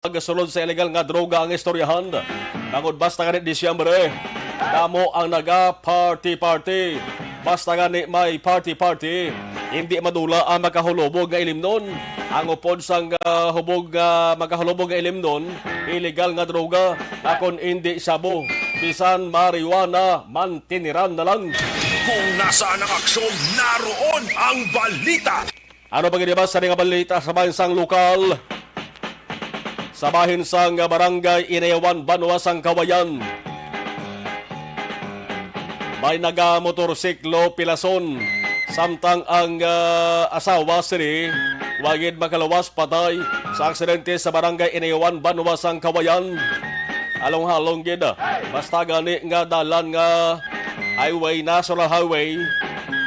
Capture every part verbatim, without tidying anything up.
Pagsulod sa illegal nga droga ang istoryahan. Bangod basta gani Disyembre, damo ang naga-party-party. Basta gani may party-party, hindi madula ang makahulubog nga ilimnon. Ang upod sang, ah, hubog nga makahulubog nga ilimnon, illegal nga droga, akon indi shabu, bisan marijuana, mantiniran na lang. Kung nasaan ang aksyon, naroon ang balita. Ano pa gid ba sa nga balita sa bahin sang lokal? Sa bahin sang Barangay Inayawan, Banwa sang Kawayan, may nagamotorsiklo pilason, samtang ang, ah, asawa sini wa gid makaluwas patay sa aksidente sa Barangay Inayawan, Banwa sang Kawayan. Halong-halong gid, basta gani nga dalan nga highway, national highway,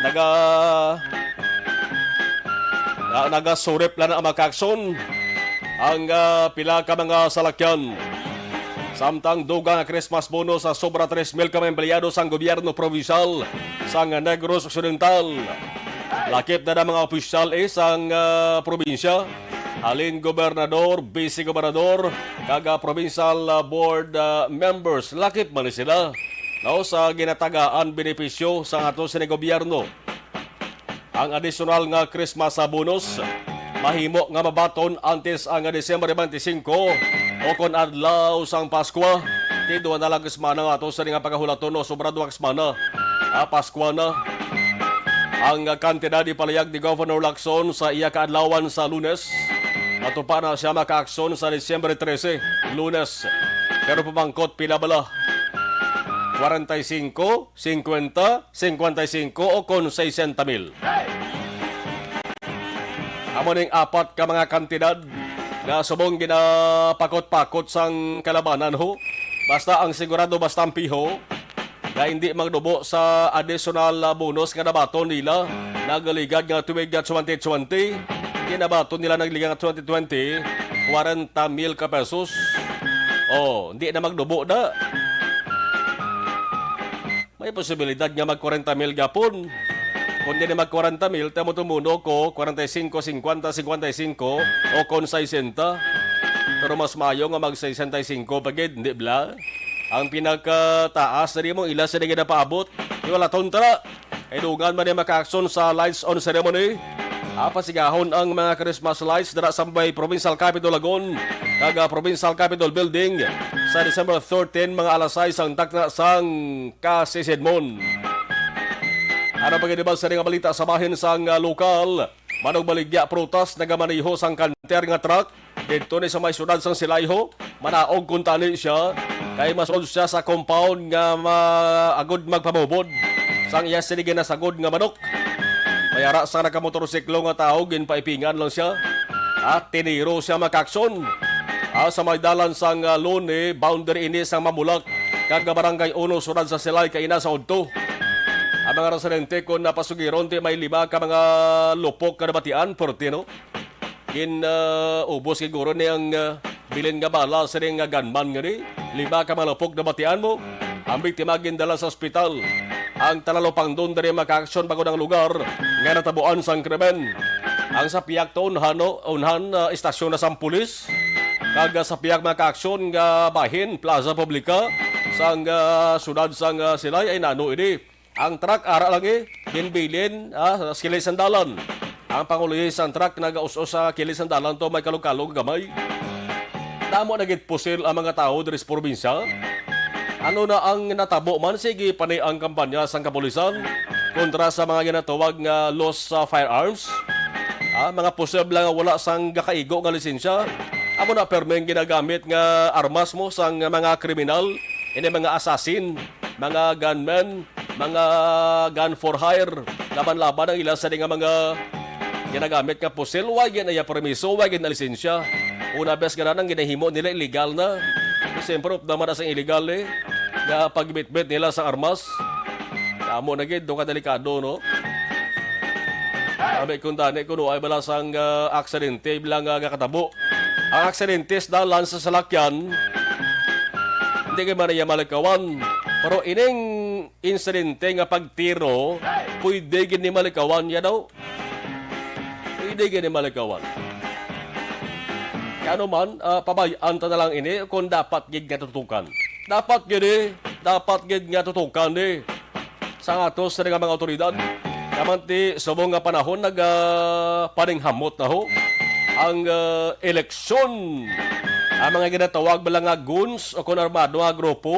naga na, nagasurip lang ang mga kaakson ang, ah, pila ka mga salakyan. Samtang dugang nga Christmas bonus sa sobra tres mil ka mga empleyado sang gobyerno probinsyal sang Negros Occidental. Lakip na ang mga opisyal, eh, sang, ah, probinsya, halin gobernador, vice gobernador, kag, ah, provincial, ah, board, ah, members. Lakip man ni sila, no, sa ginatagaan benepisyo sang ato sini gobyerno. Ang additional nga Christmas bonus mahimo nga mabaton antes ang Disyembre twenty-five o kon adlaw sang Paskwa. Ti duha na lang ka semana nga ato sa nga pagahulaton, no, sobra duha ka semana. Ah, Paskwa na. Ang kantidad ipalihag ni Governor Lacson sa iya kaadlawan sa Lunes. Matupa na siya makaakson sa Disyembre trese, Lunes. Pero pamangkot pila bala? Kwarenta y cinco, cincuenta, cincuenta y cinco o kon sesenta mil. Amo ning apat ka mga kantidad nga subong ginapakot-pakot sang kalabanan, ho. Basta ang sigurado, basta ang piho, nga hindi magdubo sa additional, ah, bonus nga nabaton nila nagligad nga tuig nga twenty twenty, ginabaton nila nagligad nga twenty twenty, kwarenta mil ka pesos. Oh, hindi na magdubo na. May posibilidad nga mag kwarenta mil gapon. Kung di na mag kwarenta mil, tamo tumuno ko, kwarenta y cinco, cincuenta, cincuenta y cinco, o kon sesenta. Pero mas maayo nga mag sesenta y cinco pa gid, di bala? Ang pinakataas na di mo ila sila ginapaabot. Di wala tontra. Kay dungan man ni makaakson sa lights on ceremony. Apasigahon ang mga Christmas lights dira sa may Provincial Capitol Lagon kag, ah, Provincial Capitol Building sa December thirteen, mga alas sais sang takna sang kasisidmon. Ano pa gid ba sa nga balita sa bahin sang, ah, lokal? Manugbaligya, prutas, nagamaneho sang kanter nga truck didto ni sa may siyudad sang Silay, ho. Manaog kuntani siya, kay masulod siya sa compound nga ma-, agod magpamubod sang iya sini ginasagod nga manok. May ara sa nakamotorsiklo nga tawo, ginpaipingan lang siya at tiniro siya makaakson. Ah, sa may dalan sang, ah, Lone, boundary ini sang Mamulak kag Barangay Uno, siyudad sa Silay, kaina sa udto. Ang mga residente kon napasugiron ti may lima ka mga lupok nga nabatian, perti, no? Gin, ah, ubos gid guro ni ang, ah, bilin nga bala sining nga gunman nga ni. Lima ka mga lupok nabatian mo. Ang biktima gindala sa ospital. Ang talalupangdon diri makaaksyon bangod ang lugar nga natabuan sang krimen. Ang sa pihak to unhan, no, unhan, ah, istasyon na sang pulis. Kag, ah, sa pihak makaaksyon nga bahin, Plaza Publica, sang, ah, siyudad sang, ah, Silay ay nano ini. Ang truck ara lagi, ginbilin, ah, sa kilid sang dalan. Ang panguloy sang truck nagaus-os sa kilid sang dalan to may kalog-kalog gamay. Damo na gid pusil ang mga tawo diri sa probinsya. Ano na ang natabo man, sige pa ni ang kampanya sang kapulisan kontra sa mga ginatawag nga loose, ah, firearms. Ah, mga posible nga wala sang gakaigo nga lisensya. Amo na permeng ginagamit nga armas mo sang mga kriminal, ini mga assassin, mga gunmen, mga gun for hire, laban-laban ang ila sa nga mga ginagamit nga pusil, wa gid na iya permiso, wa gid na lisensya. Una bes nga nang ginahimo nila illegal na. Siyempre, upda man na sang illegal, eh, nga pagbitbit nila sa armas. Amo na gid, do ka delikado, no? Sabi kung dani, kung ay bala sang, ah, aksidente, bilang, ah, gakatabo. Ang aksidente sa dalan sa salakyan, hindi kay Maria malikawan. Pero ining insidente nga pagtiro, pwede gid ni malikawan ya daw. Pwede gid ni malikawan. Kay ano man, ah, pabay-an ta na lang ini kung dapat gid nga tutukan. Dapat gid, eh, dapat gid nga tutukan, eh, sa ato sa nga mga awtoridad. Kamanti subong nga panahon nag, ah, paninghamot na ho ang, ah, eleksyon. Ang mga ginatawag bala nga goons o kon armado nga grupo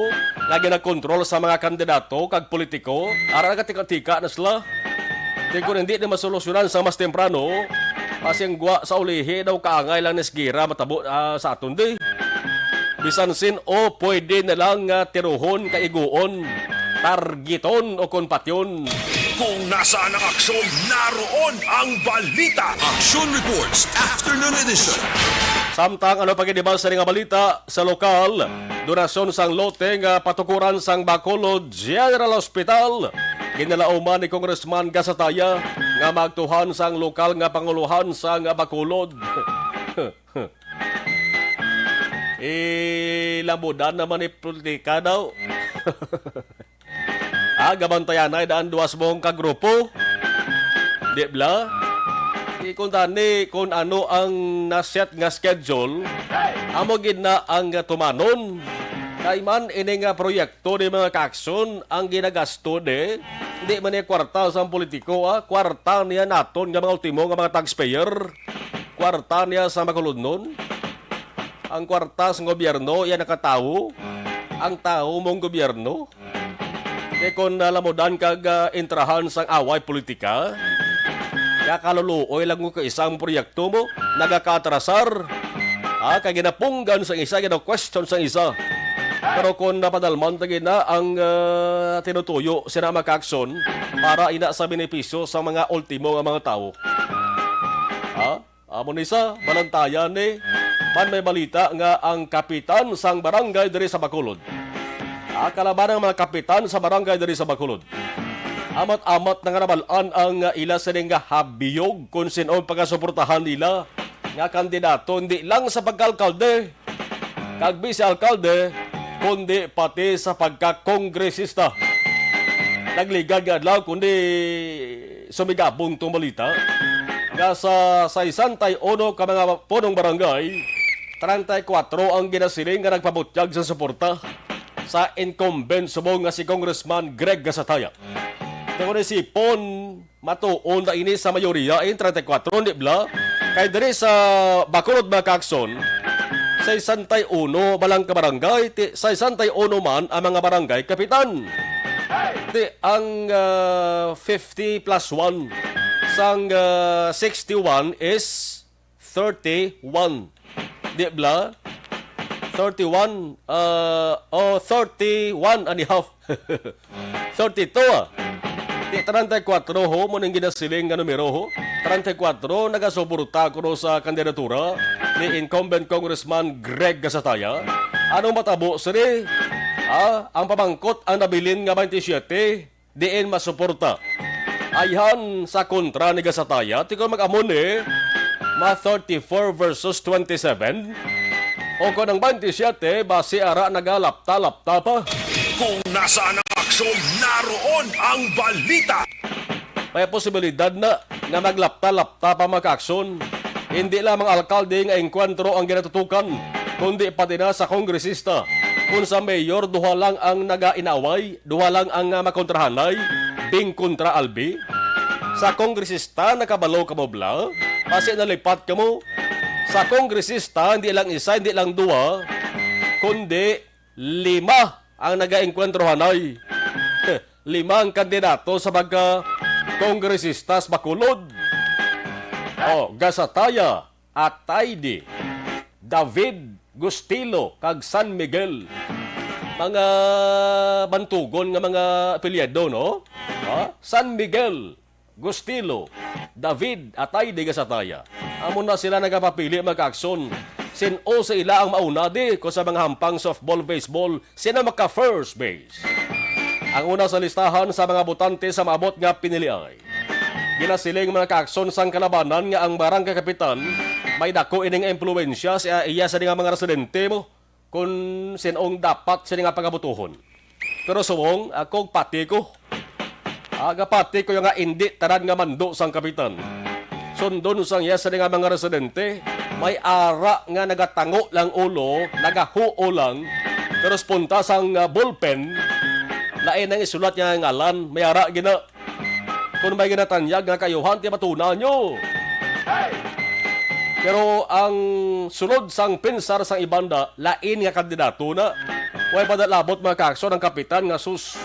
nga ginakontrol sa mga kandidato kag politiko, ara nagatika-tika na sila. Di kon hindi na masolusyonan sa mas temprano, pasingwa sa ulihi daw kaangay lang ni sigira matabo, ah, sa aton di. Bisan sin-o pwede na lang nga tiruhon, kaiguon, targeton o kon patyon. Kung nasaan ang aksyon, naroon ang balita. Action Reports, Afternoon Edition. Samtang ano pa gid ba sa nga balita sa lokal, donasyon sang lote nga patukuran sang Bacolod General Hospital, ginalauman ni Congressman Gasataya nga magtuhan sang lokal nga panguluhan sang Bacolod. Eh, lambudan naman ni politika daw. Ah, gabantayanay daan duwas mong ka grupo. Di bla? Di kung tani kung ano ang naset nga schedule, amo gid na ang tumanon. Kay man ini nga proyekto ni mga kaaksyon ang ginagasto ni, di man niya kwarta sa politiko, ah. Kwarta niya naton nga mga ultimo nga mga taxpayer. Kwarta niya sa makuludnon. Ang kwarta sa gobyerno, iya nakatawo. Ang tawo mong gobyerno. Kay kon nalamudan kag, ah, intrahan sang away politika, kakaluluoy lang mo ka isang proyekto mo, nagakaatrasar. Ah, kay ginapunggan sang isa, gina-question sang isa. Pero kon napadalman ta gina ang, ah, tinutuyo sina mga kaaksyon para ina sa benepisyo sa mga ultimo nga mga tawo. Ha? Amo ni sa balantayan ni man may balita nga ang kapitan sang barangay diri sa Bacolod. Ah, kalaban ang mga kapitan sa barangay diri sa Bacolod. Amat-amat na nga nabal-an ang, ah, ila sining nga habiyog kung sin-o ang pagasuportahan nila nga kandidato, hindi lang sa pagkaalkalde kag bise alkalde, kundi pati sa pagkakongresista. Nagligad nga adlaw, kundi sumigabong tong balita nga sa sesenta y uno ka mga punong barangay, treinta y cuatro ang ginasiling nga nagpabutyag sa suporta sa incumbent subong nga si Congressman Greg Gasataya. Tungod isipon, matuon na ini sa mayoriya, eh, treinta y cuatro, di bla? Kay diri sa Bacolod, mga kaakson, sesenta y uno balang ka barangay, ti-, sesenta y uno man ang mga barangay kapitan. Ti ang, ah, fifty plus one sang, ah, sixty-one is thirty-one. Di bla? Thirty-one, ah, o thirty-one and a half. Thirty-two, ah. Di treinta y cuatro ho, mo ning ginasiling nga numero ho. Treinta y cuatro, nagasuporta kuno sa kandidatura ni incumbent Congressman Greg Gasataya. Anong matabo sini? Ah, ang pamangkot ang nabilin nga twenty-seven, diin masuporta. Ayhan sa kontra ni Gasataya, ti kon mag-amo ni, ma thirty-four versus twenty-seven. O kon ang twenty-seven, basi ara nagalapta-lapta pa. Kung nasaan ang aksyon, naroon ang balita. May posibilidad na nga maglapta-lapta pa, mga kaaksyon. Hindi lamang alkalde nga engkwentro ang ginatutukan, kundi pati na sa kongresista. Kung sa mayor, duha lang ang nagainaway, duha lang ang, ah, makontrahanay, Bing kontra Albi. Sa kongresista, nakabalo kamo bla? Basi nalipat kamo. Sa kongresista, hindi lang isa, hindi lang duha, kundi lima ang nagaengkwentro hanay. Lima ang kandidato sa pagka kongresista sa Bacolod. Oh, Gasataya, Atayde, David, Gustilo, kag San Miguel. Mga bantugon nga mga apelyido, no? Ha? San Miguel, Gustilo, David, Atayde, Gasataya. Amo na sila nagapapili, mga kaakson. Sin-o sa ila ang mauna di ko sa mga hampang softball, baseball, sino maka first base? Ang una sa listahan sa mga botante sa maabot nga piniliay. Ginasiling, mga kaakson, sang kalabanan nga ang barangay kapitan may dako ining impluwensya sa iya sa mga residente mo kung sin-ong dapat sini nga pagabutuhon. Pero subong ako, pati ko. Aga pati ko nga indi tanan nga mando sang kapitan. Sundon sang iya sini nga mga residente, May ara nga nagatango lang ulo, nagahuo lang, pero sa punta sang, ah, ballpen, lain ang isulat nga ngalan, may ara gina. Kung may ginatanyag nga kayuhan, ti matuna nyo. Pero ang sulod sang pensar sang iban da, lain nga kandidato na. Way pa da labot, mga kaakson, ang kapitan nga sus.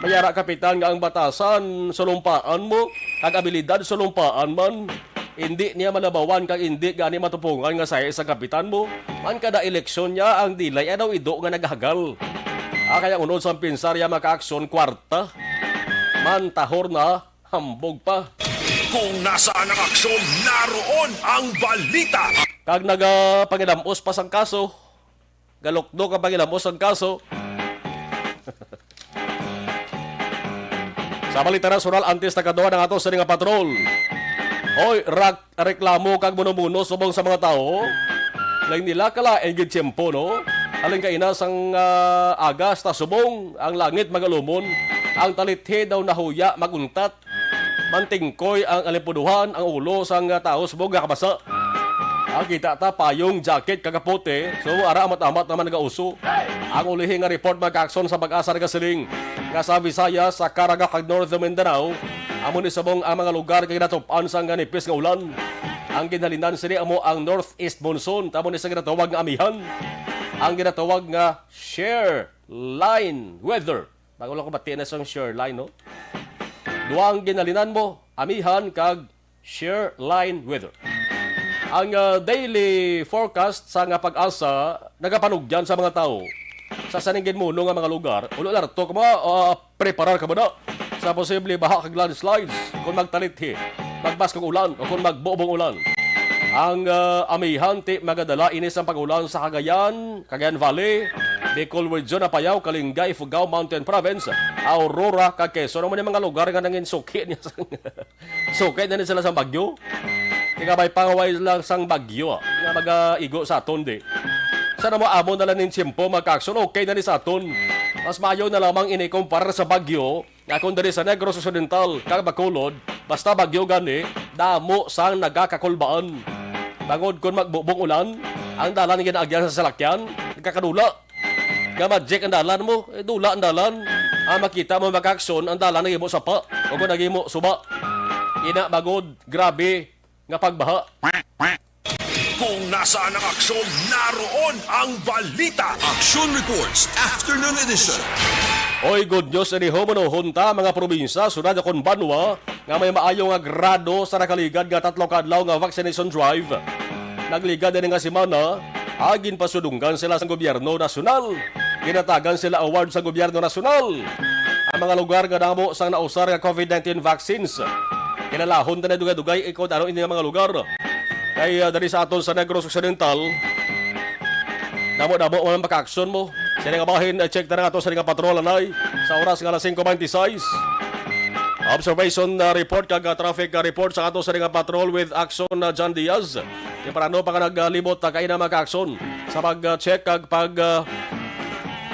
May ara, kapitan, nga ang batasan sulumpaan mo, kag abilidad sulumpaan man. Indi niya malabawan kag indi gani matupungan nga sahi sa kapitan mo. Man kada eleksyon niya ang dilay, ano, ido nga naghagal. Ah, kaya unod sang pensar ya, mga kaakson, kwarta. Man tahor na, hambog pa. Kung nasaan ang aksyon, naroon ang balita. Kag nagapangilamos pa sang kaso. Galukdo ka pangilamos ang kaso. Sa balita nasyonal, antes nakaduwa ang ato sini nga patrol. Hoy, rak-, reklamo kag muno-muno subong sa mga tawo. Lain nila kalain gid tiyempo, no? Halin kaina sang, ah, aga hasta subong ang langit magalumon. Ang talithi daw nahuya maguntat. Mantingkoy ang alipuduhan, ang ulo sang tawo subong nga kabasa. Ah, kita ta payong, jacket, kag kapote. So, ara, amat-amat naman nagauso. Ang ulihi nga report, mga kaakson, sa PAGASA nagasiling nga sa Visayas, sa Caraga kag North Mindanao, amo ni subong ang mga lugar kay natupan sang nipis nga ulan. Ang ginhalinan sini amo ang northeast monsoon, tamo ni sa ginatawag nga amihan. Ang ginatawag nga shear line weather. Bago lang ko bati na sang shear line, no? Duha ang ginhalinan mo, amihan kag shear line weather. Ang, ah, daily forecast sa nga PAGASA nagapanugyan sa mga tawo. Sa sining ginmuno nga mga lugar, ulo alerto ka ba, ah, preparar ka ba na sa posible baha kag landslides kung magtalithi, magbaskog ulan o kung magbubong ulan. Ang, ah, amihan ti magadala ini sang pag-ulan sa Cagayan, Cagayan Valley, Bicol Region, Apayao, Kalinga, Ifugao Mountain Province, Aurora, kag Quezon. Amo ni mga lugar nga nangin suki niya sang, suki na ni sila sang bagyo. Kaya may pangaway lang sang bagyo, ah, nga magaigo sa aton, di. Sana mo amo na lang ning tiyempo, mga kaakson, okay na ni sa aton. Mas maayo na lamang ini kumpara sa bagyo nga kon diri sa Negros Occidental kag Bacolod, basta bagyo gani, damo sang nagakakulbaan. Bangod kon magbubong ulan, ang dalan nga ginaagyan sa salakyan, nagkakadula. Nga ma-check ang dalan mo, eh, dula ang dalan. Ang makita mo, mga kaakson, ang dalan naghimo sapa, o kung naghimo suba. Ina, bangod, grabe nga pagbaha. Kung nasaan ang aksyon, naroon ang balita. Action Reports, Afternoon Edition. Oy, good news ini, ho, manuhon ta, mga probinsya, syudad, akon banwa, nga may maayo nga grado sa nakaligad nga tatlo ka adlaw nga vaccination drive. Nagligad ini nga semana, ah, ginpasudungan sila sang gobyerno nasyonal. Ginatagan sila award sa gobyerno nasyonal. Ang mga lugar nga damo sang nausar nga COVID nineteen vaccines. Kilalahon ta na dugay-dugay ikon ano ini nga mga lugar. Kay, ah, diri sa aton sa Negros Occidental, damo-damo man ang pagka-aksyon mo. Sini nga bahin, eh, check ta na ato sa nga patrol, anay. Sa oras nga alas singko bente seis. Observation, ah, report kag, ah, traffic, ah, report sa ato sa nga patrol with Action, ah, John Diaz. Temprano pa ka naglibot, ah, kaina, mga ka-aksyon, sa pag, ah, check kag pag, ah,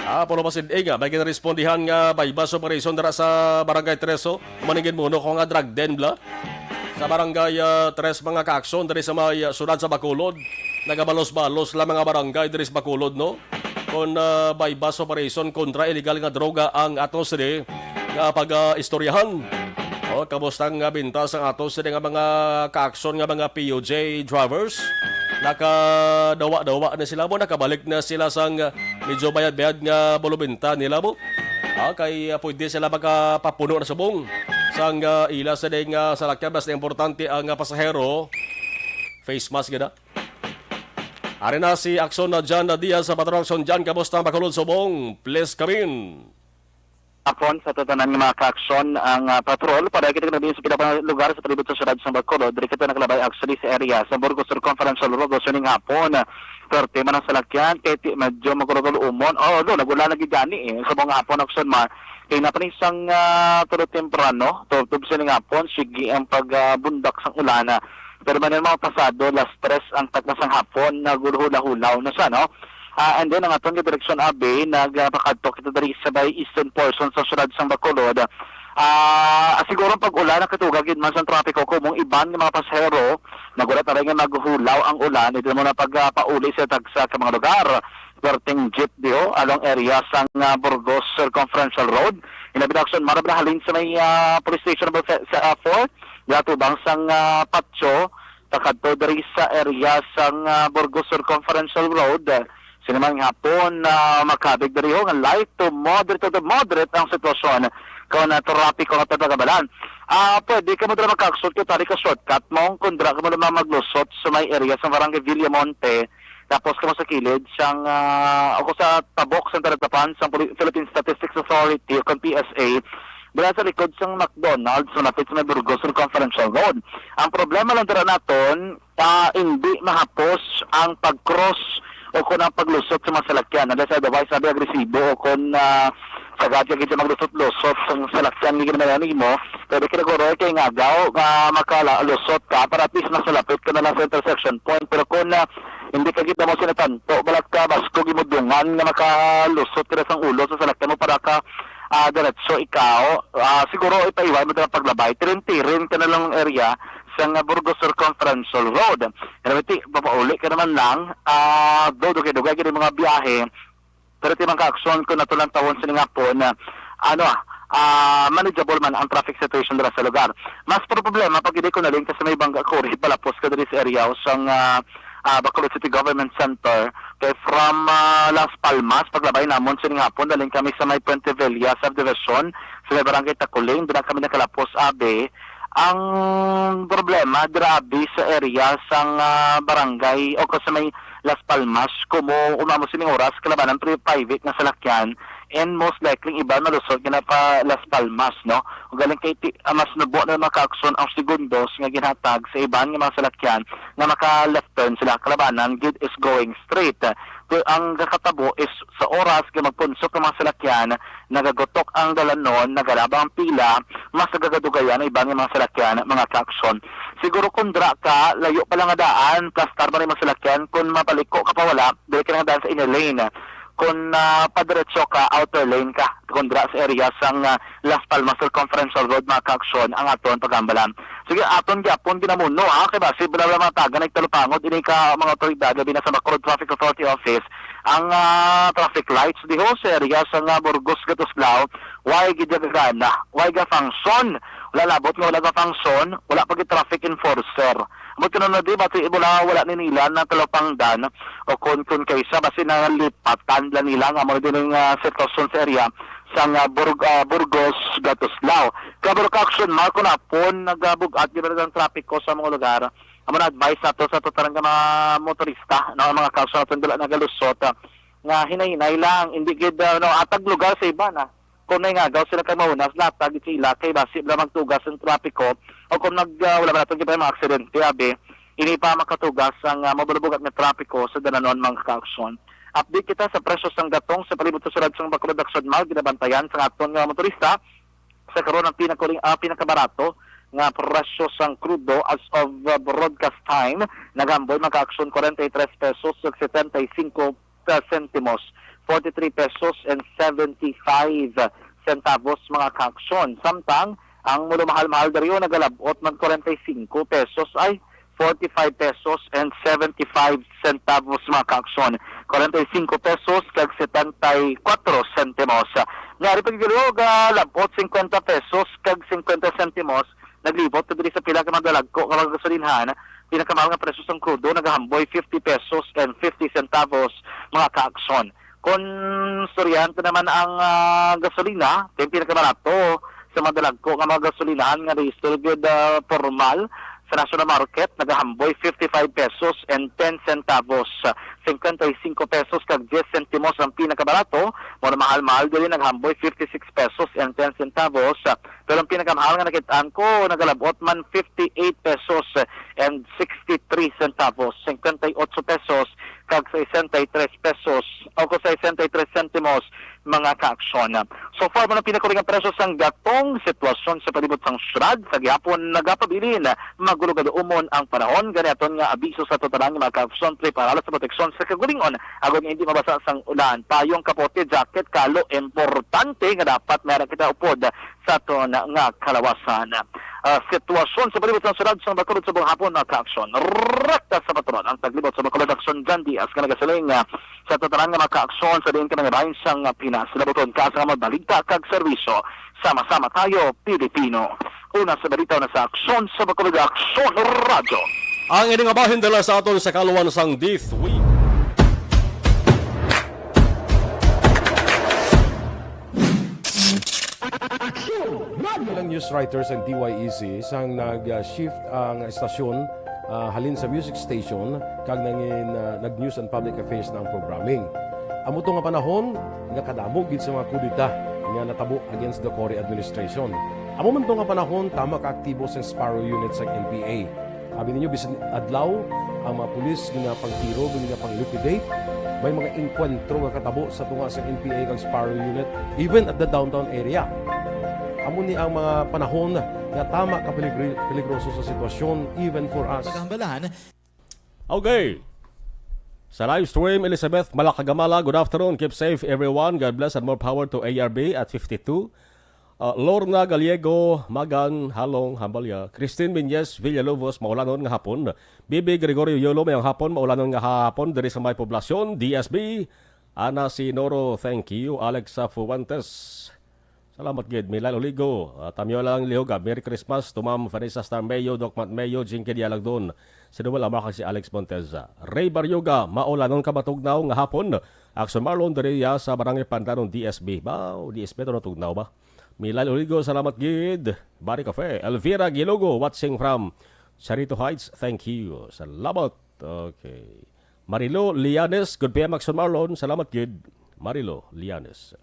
ah, puno pa sid-ing, ah, may ginarespondihan nga buy-bust operation dira sa Barangay Treso. Maningin mo, no, kung nga drug den, bla? Sa barangay, ah, Tres, mga ka-aksyon, diri sa may, ah, siyudad sa Bacolod. Nagabalos-balos lang mga barangay diri sa Bacolod, no? Kon, ah, buy-bust operation kontra illegal nga droga ang ato sini nga pag, ah, istoryahan. O, kamusta nga binta sa ato sini nga mga ka-aksyon nga mga P U J drivers? Nakadawa-dawa na sila mo, nakabalik na sila sang, ah, medyo bayad-bayad nga bulubinta nila mo. Ah, kay, ah, pwede sila makapapuno na subong sang, ah, ila sa ding, ah, salakyan. Mas importante ang, ah, pasahero. Face mask gid, ah. Ari na si Aksyon na John na Diaz sa Patrol Aksyon. John, kamusta ang Bacolod subong? Please come in. Hapon sa tanan nga mga ka-aksyon ang, ah, patrol. Para kita na din sa pila pa lugar sa palibot sa siyudad sa Bacolod. Diri kita nakalabay actually sa area sa Burgos Circumferential Road sining hapon. Perti man ang salakyan, kay ti-, medyo magulugol umon. Oh, do, nagula lagi gani eh. Sa mga hapon, Aksyon Mar, kay napanisang, ah, tulo temprano, tubtob sining hapon, sige ang pag, ah, bundak sang ulan, ah. Pero man yung mga pasado, las tres ang takna sang hapon, nagulhula-hulaw na siya, no? Ah, and then, ang aton nga direksyon, abi, nagpakadto kita diri sa may eastern portion sa siyudad sang Bacolod. Ah, siguro pag ulan nakatuga gid man sang trapiko, kung mong iban nga mga pasahero, nagulat na rin nga maghulaw ang ulan, hindi mo na pag, ah, pauli sa tagsa ka mga lugar. Perting jeep diho, along area sang, ah, Burgos Circumferential Road. Inabi na aksyon, marab na halin sa may, ah, police station number fe-, sa, ah, four, gatubang sang, ah, patio, kakadto diri sa area sang, ah, Burgos Circumferential Road. Sini man nga hapon, ah, makabig diri ho nga light to moderate to moderate ang sitwasyon kon, ah, trapiko nga pagkabalan. Ah, pwede kamo dira makaaksyon kung tali ka shortcut mo, kung dira kamo naman maglusot sa may area sa Barangay Villamonte, tapos kamo sa kilid sang, ah, o sa tabok sa talagtapan sang Pili-, Philippine Statistics Authority o kung P S A, dira sa likod sang McDonald's, malapit sa may Burgos Circumferential Road. Ang problema lang dira naton, ah, hindi mahapos ang pag-cross o kon ang paglusot sa mga salakyan. Unless otherwise, sabi agresibo o kon, ah, sagad ka gid maglusot-lusot ang salakyan nga ginamanan nimo, pwede ka naguro kay ngagaw nga makalusot ka para at least masalapit ka na lang sa intersection point. Pero kung, ah, hindi ka gid mo sinatanto, balat ka basko gimudungan nga makalusot ka na sang ulo sa salakyan mo para ka, ah, diretso ikaw, ah, siguro ipaiway mo na paglabay, tirin-tirin ka na lang area sang Burgos Circumferential Road. Pero iti, papauli ka naman lang, ah, do dugay-dugay gid ang mga biyahe. Pero iti man ka aksyon kung nato lang tawon sini nga hapon, ah, ano, ah, manageable man ang traffic situation dira sa lugar. Mas pero problema pag hindi ko naling ka sa may Bangga Kuri, palapos ka diri sa area sang, ah, ah, Bacolod City Government Center. Kay from, ah, Las Palmas, paglabay namon sini nga hapon, daling kami sa may Puente Villa Subdivision, sa may Barangay Taculing, doon kami nakalapos, abi. Ang problema, grabe sa area sang, ah, barangay o sa may Las Palmas, kumo umamo sining oras, kalabanan pri private nga salakyan, and most likely iba malusot nga na pa Las Palmas, no? Ug galing kay ti-, ah, mas nubo na makaakson ang segundos nga ginhatag sa iban nga mga salakyan nga maka-left turn sila, kalabanan gid is going straight. Pero ang gakatabo is sa oras nga magpunsok ang mga salakyan, nagagutok ang dalanon, nagalaba ang pila, mas nagagadugayan ang iban nga mga salakyan, mga kaaksyon. Siguro kung dra ka, layo pa lang nga daan, plastar man ang mga salakyan, kung mapaliko ka pa wala, dili ka na daan sa inner lane. Kung, ah, padiretso ka, outer lane ka. Kung dra sa area sang, ah, Las Palmas Circumferential Road, mga kaaksyon, ang aton pagambalan. Sige, aton gyapon ginamuno, ha, kay basi bala mga taga nagtalupangod ini ka mga otoridad, labi na sa Bacolod Traffic Authority Office, ang, ah, traffic lights diho sa area sang, ah, Burgos, Gatuslao, way gid gagana, way ga function. Wala labot nga wala ga function, wala pa gid traffic enforcer. Amo kuno na di, basi wala, wala ni nila na talupangdan o kun, kun kaysa, basi nalipatan lang nila nga amo din ang, ah, sitwasyon sa area sang, ah, Burg-, ah, Burgos, Gatuslao. Kabalo ka aksyon, Marco, napon nagabug-at gid ang trapiko sa mga lugar. Amo na advice nato sa tutarang nga mga motorista, no, ang mga kausa naton dala nagalusot, ah, nga hinay-hinay lang, hindi gid, ah, no, atag lugar sa iba na. Kung may ngagaw sila kay mahunas, latag gid sila kay basi bala magtugas ang trapiko o kung nag, ah, wala man naton gid mga aksidente, abi, ini pa makatugas ang, ah, mabalubugat nga trapiko sa dalanon, mga kaaksyon. Update kita sa presyo sang gatong sa palibot sa sulod sang Bacolod Action Mall, ginabantayan sa aton nga motorista. Sa karon ang pinakaling, ah, pinakabarato nga presyo sang krudo as of, ah, broadcast time, naghamboy, mga kaaksyon, forty-three pesos ug setenta y cinco sentimos, forty-three pesos and seventy-five centavos, mga kaaksyon. Samtang ang mulo mahal-mahal diri nagalab-ot man forty-cinco pesos ay forty-five pesos and seventy-five centavos, mga kaaksyon. Forty-cinco pesos kag setenta y cuatro sentimos. Nga ari pa gid galab-ot cincuenta pesos kag cincuenta sentimos, naglibot diri sa pila ka mga dalagko nga mga gasolinhan. Pinakamahal nga presyo sang krudo nagahamboy fifty pesos and fifty centavos, mga kaaksyon. Kung suryante naman ang, ah, gasolina, ito yung pinakamarato sa mga dalagko nga mga gasolinahan nga rehistrado gid, ah, formal sa national market, nagahamboy fifty-five pesos and ten centavos. Cincuenta y cinco pesos kag diez sentimos ang pinakabarato, mao na mahal-mahal diri naghamboy fifty-six pesos and ten centavos. Pero ang pinakamahal nga nakit-an ko, nagalabot man fifty-eight pesos and sixty-three centavos, cincuenta y ocho pesos kag sesenta y tres pesos, o kung sesenta y tres sentimos, mga kaaksyon. So far, man ang pinakuli nga presyo sang gatong sitwasyon sa palibot sang syudad. Sa gihapon, nagapabilin, magulog-aduumon ang panahon. Gani aton nga abiso sa tutarang mga kaaksyon, preparado sa proteksyon sa kagulingon, agod nga hindi mabasa sang ulan. Payong, kapote, jacket, kalo, importante nga dapat meron kita upod sa aton nga kalawasan. Ah, sitwasyon sa palibot sang syudad sang Bacolod subong hapon, mga ka-aksyon. Rekta sa patron ang taglibot sa Bacolod, Aksyon John Diaz, nga nagasiling, ah, sa tanan nga mga ka-aksyon sa diin ka man nga bahin sang Pinas, labuton ka sa mga balita kag serbisyo. Sama-sama tayo, Pilipino. Una sa balita, una sa aksyon sa Bacolod, Aksyon Radyo. Ang ini nga bahin dala sa aton sa kaluan sang D three. Aksyon! Radyo. Ilang news writers ang D Y E C sang nag-shift ang estasyon, ah, halin sa music station kag nangin, ah, nag-news and public affairs na ang programming. Amo to nga panahon nga kadamo gid sa mga kudeta nga natabo against the Cory administration. Amo man to nga panahon, tama ka aktibo sang Sparrow Unit sang N P A. Abi ninyo, bisan adlaw, ang mga pulis ginapangtiro, ginapang-liquidate. May mga engkwentro nga katabo sa tunga sa N P A kag Sparrow Unit, even at the downtown area. Amo ni ang mga panahon nga tama ka peligri-, peligroso sa sitwasyon, even for us. Pagkahambalahan. Okay. Sa live stream, Elizabeth Malakagamala, good afternoon. Keep safe, everyone. God bless and more power to A R B at fifty-two. Ah, Lorna Gallego, Magan, Halong, Hambalya. Christine Minyes Villalobos, maulanon nga hapon. Bibi Gregorio Yolo, mayong hapon, maulanon nga hapon diri sa may poblasyon, D S B. Ana Sinoro, thank you. Alexa Fuentes, salamat gid. Milay Oligo, ah, Tamyo lang Lihoga, Merry Christmas to Ma'am Vanessa Starmeo, Doc Matt Meo, Jinky Dialagdon. Si Noel Amakag, si Alex Monteza. Ray Baryoga, maulanon ka matugnaw nga hapon. Action Marlon, diri ya sa Barangay Pandanon, D S B. Ba, D S B to natugnaw ba? Milay Oligo, salamat gid. Bari Cafe. Elvira Gilogo, watching from Charito Heights. Thank you. Salamat. Okay. Marilo Lianes, good P M Action Marlon. Salamat gid. Marilo Lianes.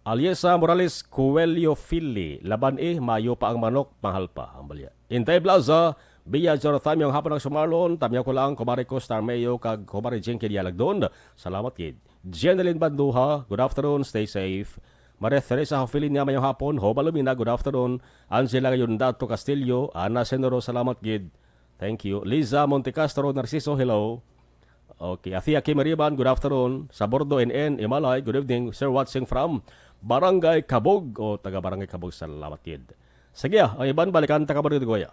Aliesa Morales Coelho Fili, laban eh, mayo pa ang manok, mahal pa ang balya. Intay Plaza, Bia Jonathan, mayong hapon ang sumarlon, tamyaw ko lang, kumare ko, Star Mayo, kag kumare Jinky Dialagdon. Salamat gid. Jeneline Banduha, good afternoon, stay safe. Maria Teresa Hofilinia, mayong hapon. Hoba Lumina, good afternoon. Angela Yundato Castillo, Ana Senoro, salamat gid. Thank you. Liza Montecastro Narciso, hello. Okay. Athea Kim Riban, good afternoon. Sabordo N N, Imalay, good evening. Sir, watching from Barangay Kabog. O, taga Barangay Kabog, salamat gid. Sige, ah, ang iban, balikan ta ka, Barangay Goya.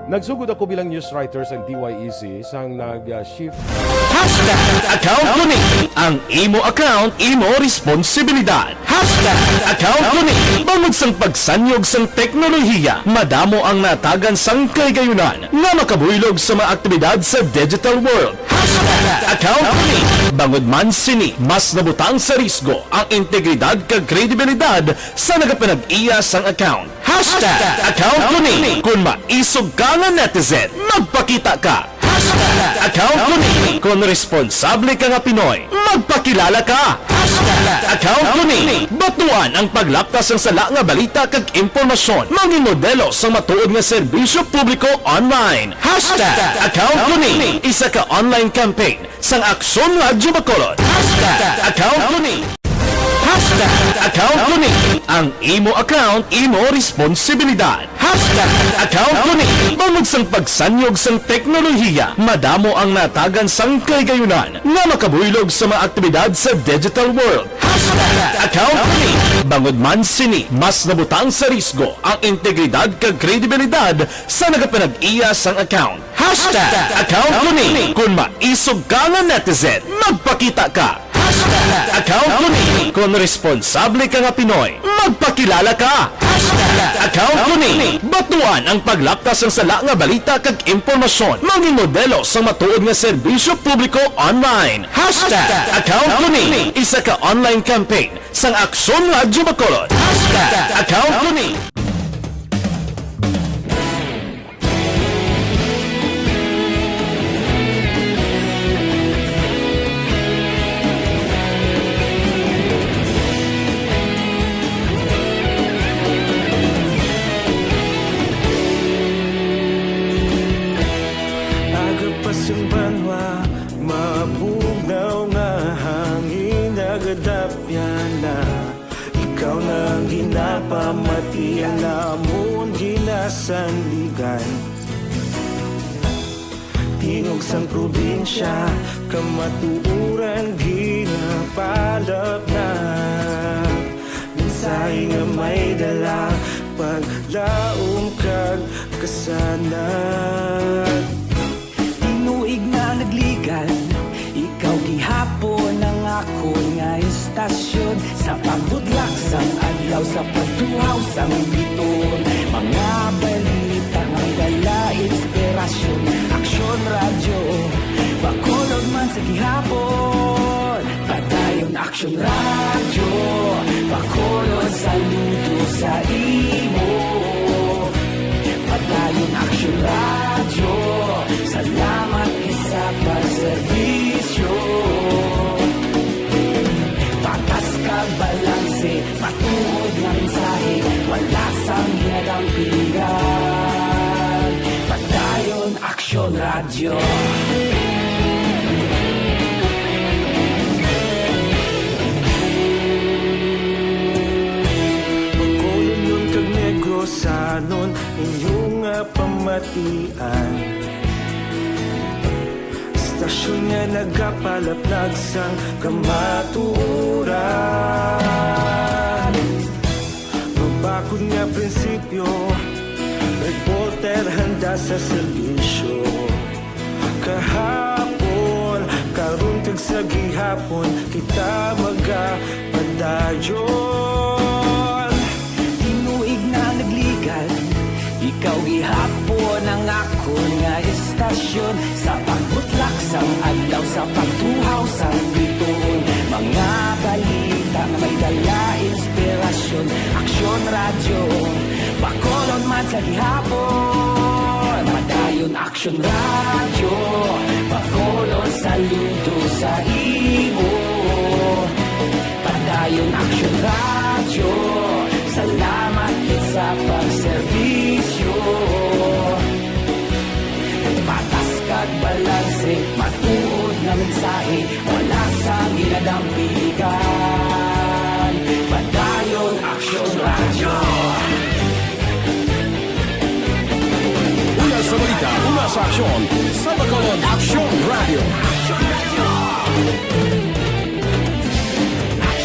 Nagsugod ako bilang news writer sa D Y E C sang nag-shift. Hashtag account ko ni. Ang imo account, imo responsibilidad. Hashtag account ko ni. Bangod sang pagsanyog sang teknolohiya, madamo ang natagan sang kahigayunan nga makabuylog sa mga aktibidad sa digital world. Hashtag account ko ni. Bangod man sini, mas nabutang sa risgo ang integridad kag kredibilidad sa nagapanag-iya sang account. Hashtag account ko ni. Kon maisog ka nga netizen, magpakita ka. Hashtag account ko ni. Kon responsable ka nga Pinoy, magpakilala ka. Hashtag account ko ni. Batuan ang paglapkas sang sala nga balita kag impormasyon. Mangin modelo sang matuod nga serbisyo publiko online. Hashtag account ko ni. Isa ka online campaign sang Aksyon Radyo Bacolod. Hashtag account ko ni. Hashtag account ko ni. Ang imo account, imo responsibilidad. Hashtag account ko ni. Bangod sang pagsanyog sang teknolohiya, madamo ang natagan sang kahigayunan nga makabuylog sa mga aktibidad sa digital world. Hashtag account ko ni. Bangod man sini, mas nabutang sa risgo ang integridad kag kredibilidad sa nagapanag-iya sang account. Hashtag account ko ni. Kon maisog ka nga netizen, magpakita ka. Hashtag account ko ni. Kon responsable ka nga Pinoy, magpakilala ka. Hashtag account ko ni. Batuan ang paglapkas sang sala nga balita kag impormasyon. Mangin modelo sang matuod nga serbisyo publiko online. Hashtag account ko ni. Isa ka online campaign sang Aksyon Radyo Bacolod. Hashtag account ko ni. Aga pa sing banwa, mabugnaw nga hangin, nagadapyan na. Ikaw na ang ginapamati, ang amon ginasandigan. Di Tingog sang probinsya, kamatuoran ginapalapnag. Mensahe nga may dala, paglaom kag kasanag. Tinuig na nagligan, ikaw gihapon ang akon nga istasyon. Sa pagbutlak sang adlaw, sa pagtuhaw sang biton, mga balita nga may dala inspirasyon. Aksyon Radyo, Bacolod man sa gihapon. Padayon Aksyon Radyo, Bacolod, saludo sa imo. Padayon Aksyon Radyo, salamat gid sa pagserbisyo. Patas kag balanse, matuod nga mensahe, wala sang ginadampigan. Padayon Aksyon Radyo. Bacolodnon kag Negrosanon, inyo nga pamatian. Istasyon nga nagapalaplag sang kamatuoran. Mabakod nga prinsipyo, reporter handa sa serbisyo. Kahapon, karon kag sa gihapon, kita magapadayon. Tinuig na nagligan, ikaw gihapon ang akon nga istasyon. Sa pagbutlak sang adlaw, sa pagtuhaw sang bituon, mga balita nga may dala inspirasyon. Aksyon Radyo, Bacolod man sa gihapon. Padayon Aksyon Radyo, Bacolod, saludo sa imo. Padayon Aksyon Radyo, salamat gid sa pagserbisyo. Patas kag balanse, matuod nga mensahe, wala sang ginadampigan. Padayon Aksyon Radyo. Una sa balita, una sa aksyon, sa Bacolod Aksyon Radyo.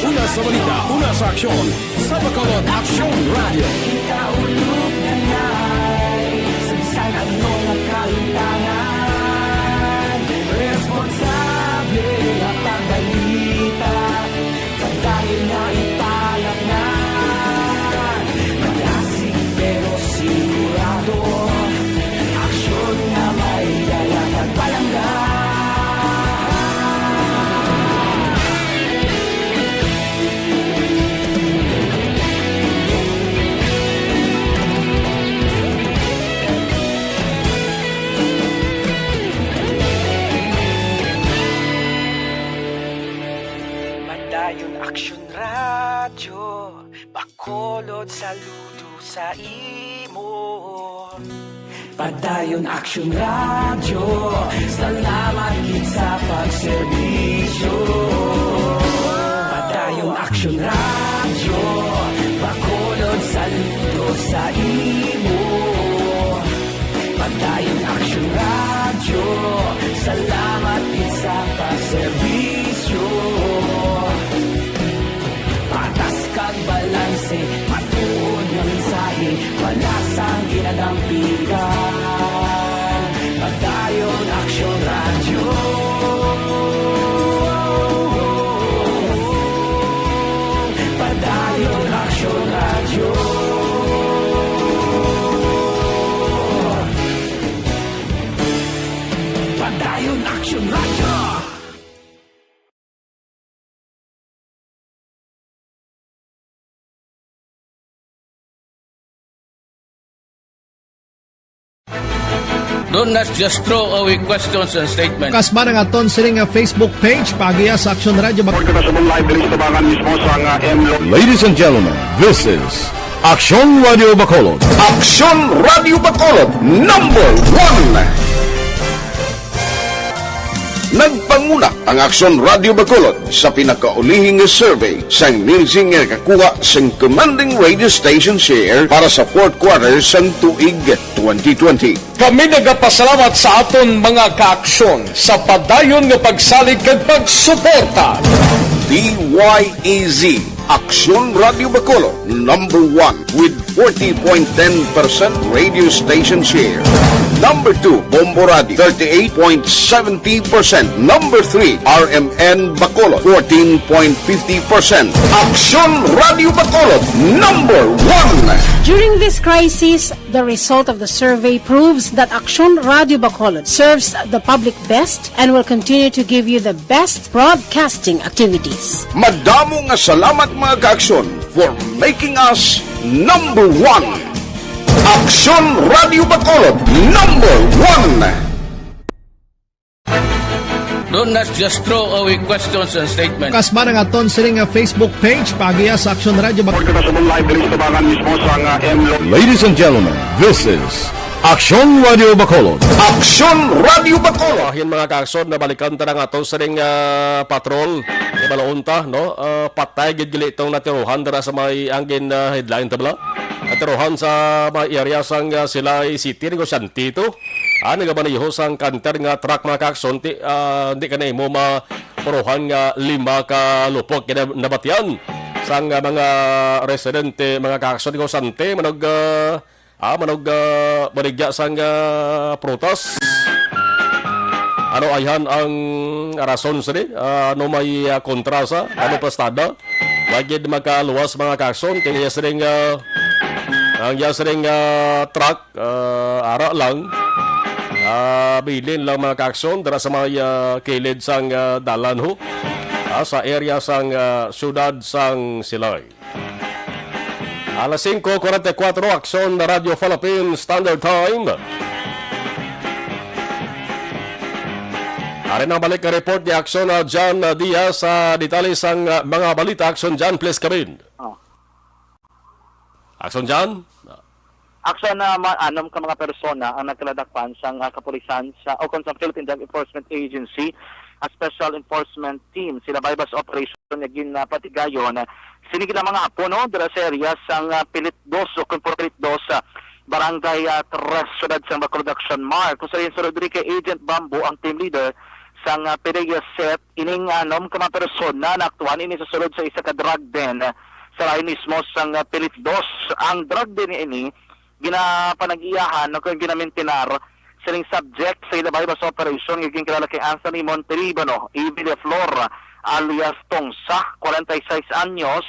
Una sa balita, una sa aksyon, sa Bacolod Aksyon Radyo. Kita ulog na nay, sa bisan ano nga kalimtangan, responsable nga pagbalita. Padayon nga ipalapngan, malasig pero sigurado. Aksyon nga may dala kag palangga. Padayon Aksyon Radyo, Bacolod, saludo sa imo. Padayon Aksyon Radyo, salamat gid sa pagserbisyo. Padayon Aksyon Radyo, Bacolod, saludo sa imo. Padayon Aksyon Radyo, salamat gid sa pagserbisyo. Patas kag balanse, matuod nga mensahe, wala sang ginadampigan. Padayon Aksyon Radyo. Padayon Aksyon Radyo. Padayon Aksyon Radyo. Do not just throw away questions and statements. Kasba nga aton sini nga Facebook page, paagiha sa Aksyon Radyo Bacolod. Report kita sa live diri sa tabangan mismo sa nga M Lo- Ladies and gentlemen, this is Aksyon Radyo Bacolod. Aksyon Radyo Bacolod, number one. Nagpanguna ang Aksyon Radio Bacolod sa pinakaulihing nga survey sang Nielsen nga nakakuha sang commanding radio station share para sa fourth quarter sang tuig twenty twenty. Kami nagapasalamat sa aton mga kaaksyon sa padayon nga pagsalig kag pagsuporta. D Y E Z, Aksyon Radio Bacolod, number one with forty point ten percent radio station share. Number two, Bombo Radio, thirty-eight point seventy percent. Number three, R M N Bacolod, fourteen point fifty percent. Aksyon Radio Bacolod, number one. During this crisis, the result of the survey proves that Aksyon Radio Bacolod serves the public best and will continue to give you the best broadcasting activities. Madamo nga salamat, mga kaaksyon, for making us number one. Aksyon Radio Bacolod, number one. Don't not just throw away questions and statements. Kasman ang aton sining nga Facebook page, paagiya sa Aksyon Radio Bacolod. Report kita sa live diri sa tabangan mismo sa nga M Lo- Ladies and gentlemen, this is Aksyon Radio Bacolod. Aksyon Radio Bacolod. Ahin, mga kaaksyon, nabalikan ta na nga ato sining, ah, patrol. Di ba, launta, no? Ah, patay gid gali itong natiruhan dira sa may angin, ah, headline, tabla. Natiruhan sa may area sang, ah, Silay City, negosyante ito. Ah, nagamaneho sang canter nga truck, mga kaaksyon, ti, ah, di ka na imo mapuruhan nga lima ka lupok. Kaya nabatian sang, ah, mga residente, mga kaaksyon, negosyante, manog, ah, ah, manog, ah, baligya sang, ah, prutas. Ano ayhan ang rason sini? Ah, ano may, ah, kontra sa? Ano pastada? Wagid makaluwas, mga kaaksyon, kay iya sining, ah, ang iya sining, ah, truck, ah, ara lang. Ah, bilin lang, mga kaaksyon, dira sa may, ah, kilid sang, ah, dalan ho. Ah, sa area sang, ah, siyudad sang Silay. Alas singko kuwarenta y kuwatro, Aksyon na Radyo Philippine Standard Time. Ari nang balik nga report ni Aksyon na John Diaz sa detalye sang, ah, mga balita. Aksyon John, please come in. Oh. Aksyon John? Aksyon na ma-, anom ka mga persona ang nagkaladakpan sang, ah, kapulisan sa, o kon sa Philippine Drug Enforcement Agency, a Special Enforcement Team, sila buy-bust operation nga ginapatigayon sini gid nga mga hapon, no, dira sa area sang, ah, Pilit Dos o kon Pilit Dos, ah, Barangay, ah, Tres, Siyudad sang Bacolod, Aksyon Mar. Kung sa rin, sunod diri kay Agent Bamboo, ang team leader sang, ah, P D E A set, ining anom ka mga persona naaktuhan ini sa sulod sa isa ka drug den, ah, sa lain mismo sang, ah, Pilit Dos. Ang drug den ini ginapanag-iyahan o kung ginamintinar sining subject sa ila buy-bust operation nga ginkilala kay Anthony Montelibano, A V de Flor, alias Tongsa, kwarenta y seis anyos,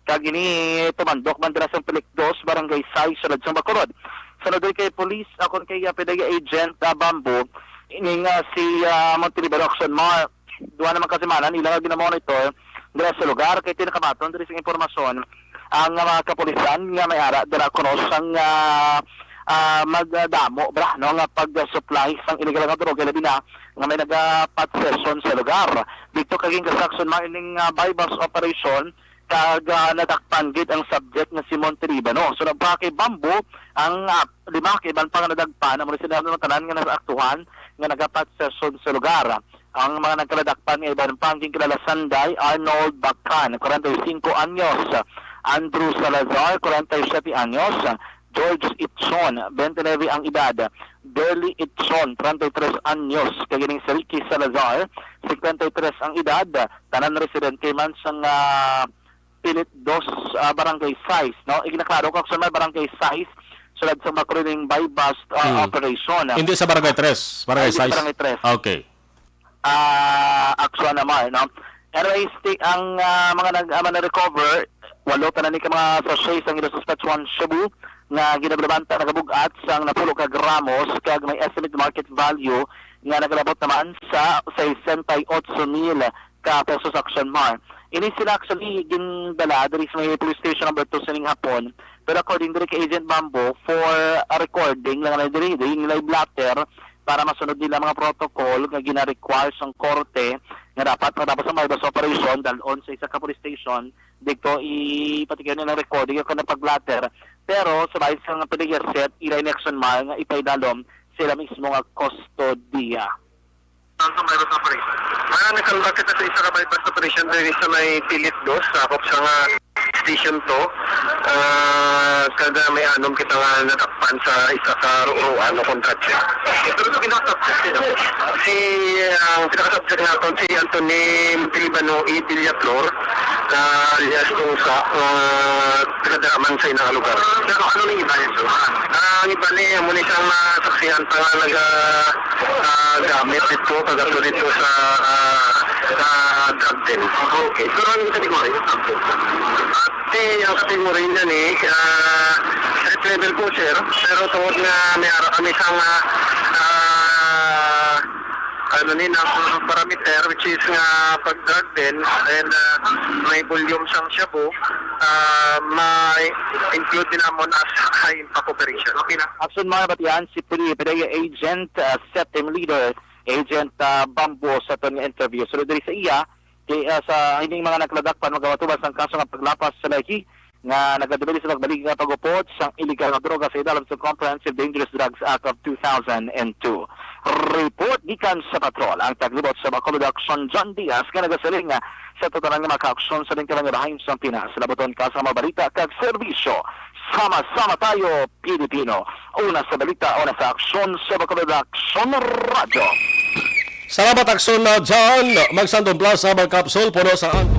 kag ini tumandok man dira sa Pilit Dos, Barangay Sais, Siyudad sang Bacolod. Sunod diri kay police, akon kay, ah, P D E A agent, ah, Bamboo, ini nga si, ah, Montelibano, Aksyon Mar, duha naman ka semana nila nga ginamonitor dira sa lugar, kay tinakabaton diri sa impormasyon ang, ah, mga kapulisan nga may ara dira kuno sang, ah, ah, magdamo, bra, no, nga pag-supply sang illegal nga droga, labi na nga may naga-possession sa lugar. Dito kaging Aksyon Mar, ining, ah, buy-bust operation, kag, ah, nadakpan gid ang subject nga si Montelibano. So, nagpakibambo ang, ah, lima ka iban pa nga nadakpan, amo ni sila ang tanan nga naaktuhan nga nagapossession sa lugar. Ang mga nagkaladakpan nga iban pa ang ginkilala Sanday Arnold Bacan, kwarenta y singko anyos, Andrew Salazar, kwarenta y siyete anyos, George Itson, bente nuebe ang edad, Deli Itson, treinta y tres anyos, kag ining si Ricky Salazar, cincuenta y tres ang edad, tanan residente man sang, ah, Pilit Dos, ah, Barangay Sais, no? Iginaklaro ko, Aksyon Mar, Barangay Sais, sulod sa makro ning buy-bust, ah, Hmm. operation. Hindi sa Barangay Tres, Barangay Ay, hindi sa Sais. Barangay Tres. Okay. Ah, Aksyon Mar, no? Anyways, ti-, ang, ah, mga nag-, ah, mga na-recover, walo tanan ni ka mga sachet sang ila suspect one shabu nga ginabanta nagabug-at sang napulo ka gramos kag may estimate market value nga nagalabot naman sa sesenta y ocho mil ka pesos, Aksyon Mar. Ini sila actually gindala diri sa may police station number two sining hapon. Pero according diri kay Agent Bamboo, for a recording lang na diri, diri nila i-blotter para masunod nila mga protocol nga gina-require sang korte nga dapat matapos ang buy-bust operation, dalon sa isa ka police station, dito ipatigayon nila ang recording o kung pag-blotter. Pero sa bahin sa mga pinag-set, ila ni Aksyon Mar nga ipaidalom sila mismo nga kustodiya. Sa buy-bust operation. Ah, nag-conduct kita sa isa ka buy-bust operation diri sa may Pilit Dos, sakop sa nga Station two. Ah, kada may anom kita nga natakpan sa isa ka ru-, ruan o kontrata. Pero ito pinaka-subject nila. Si, ang pinaka-subject naton si Anthony Montelibanoy Villaflor, ah, alias Tungsa, ah, taga-dira man sa ina nga lugar. Pero ano nang iba nito? Ah, ang iba ni, amo ni siyang nasaksihan pa nga naga, ah, gamit dito, pag-ato dito sa, ah, ah, drug den. Okay. Pero ano yung kategorya? At si, ang kategorya niya ni, ah, street level po, sir. Pero tungod nga may ara kami sa nga, ah, ano ni, na parameter, which is nga pag-drug den, and, ah, may volume sang shabu, ah, may include din namon as high impact operation. Okay na. Action mga batian, si P D E, P D E Agent, ah, Set Team Leader, Agent, ah, Bambo sa aton nga interview. Sulod diri sa iya, kay, ah, sa ining mga nagkadakpan, magawatuban sang kaso nga paglapas sa lahi nga nagadumilis sa pagbalig nga pag-upod sang iligal nga droga sa ilalim sa Comprehensive Dangerous Drugs Act of two thousand and two. Report gikan sa patrol ang taglibot sa Bacolod Action, John Diaz, nga nagasiling nga sa tanan nga makaaksyon sa lingkaran nga bahin sang Pinas. Labuton ka sa mga balita kag serbisyo. Sama-sama tayo, Pilipino. Una sa balita, una sa aksyon sa Bacolod Action Radyo. Salamat, Aksyon na John. Magsandong Plus Herbal Capsule, puno sa ang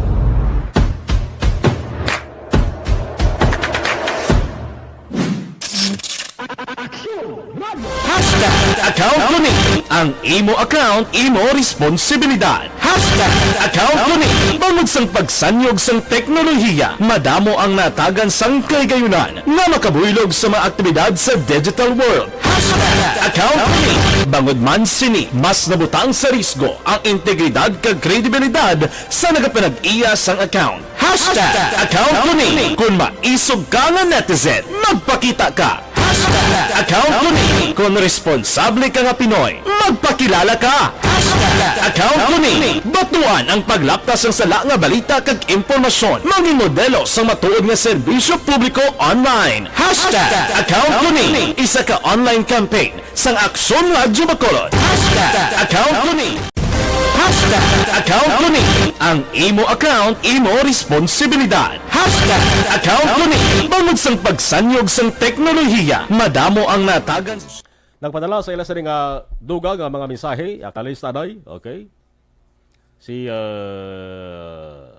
Hashtag account ko ni. Ang imo account, imo responsibilidad. Hashtag account ko ni. Bangod sang pagsanyog sang teknolohiya, madamo ang natagan sang kahigayunan nga makabuylog sa mga aktibidad sa digital world. Hashtag account ko ni. Bangod man sini, mas nabutang sa risgo ang integridad kag kredibilidad sa nagapanag-iya sang account. Hashtag account ko ni. Kon maisog ka nga netizen, magpakita ka. Hashtag account ko ni. Kon responsable ka nga Pinoy, magpakilala ka. Hashtag account ko ni. Batuan ang paglaptas sang sala nga balita kag impormasyon. Mangin modelo sang matuod nga serbisyo publiko online. Hashtag account ko ni. Isa ka online campaign sang Aksyon Radyo Bacolod. Hashtag account ko ni. Hashtag account ko ni. Ang imo account, imo responsibilidad. Hashtag account ko ni. Bangod sang pagsanyog sang teknolohiya, madamo ang natagan. Nagpadala sa ila sini nga dugang nga mga mensahe, akalista day, okay? Si, uh,